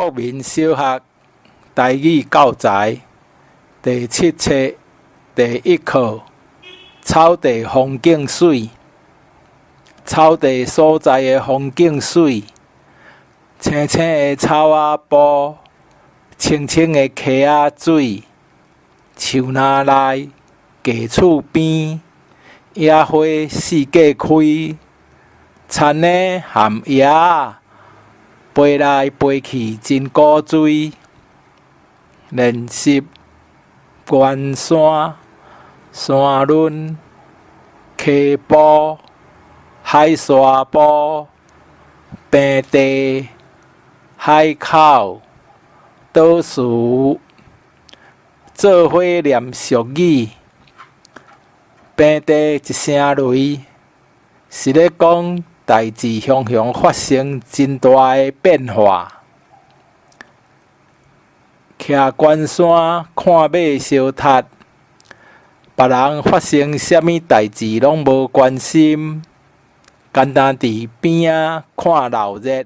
國民小學台語教材第七冊第一課《草地風景媠》。草地所在的風景媠，青青的草仔埔，清清的溪仔水，樹林內，低厝邊，野花四界開，田的含葉仔，飛來飛去真古錐。練習關山、山崙、溪埔、海沙埔、平地、海口、島嶼，做伙念俗語。平地一聲雷，是咧講代誌雄雄發生真大的變化。徛關山看馬相踢，別人發生啥物代誌攏無關心，干焦佇邊仔看鬧熱。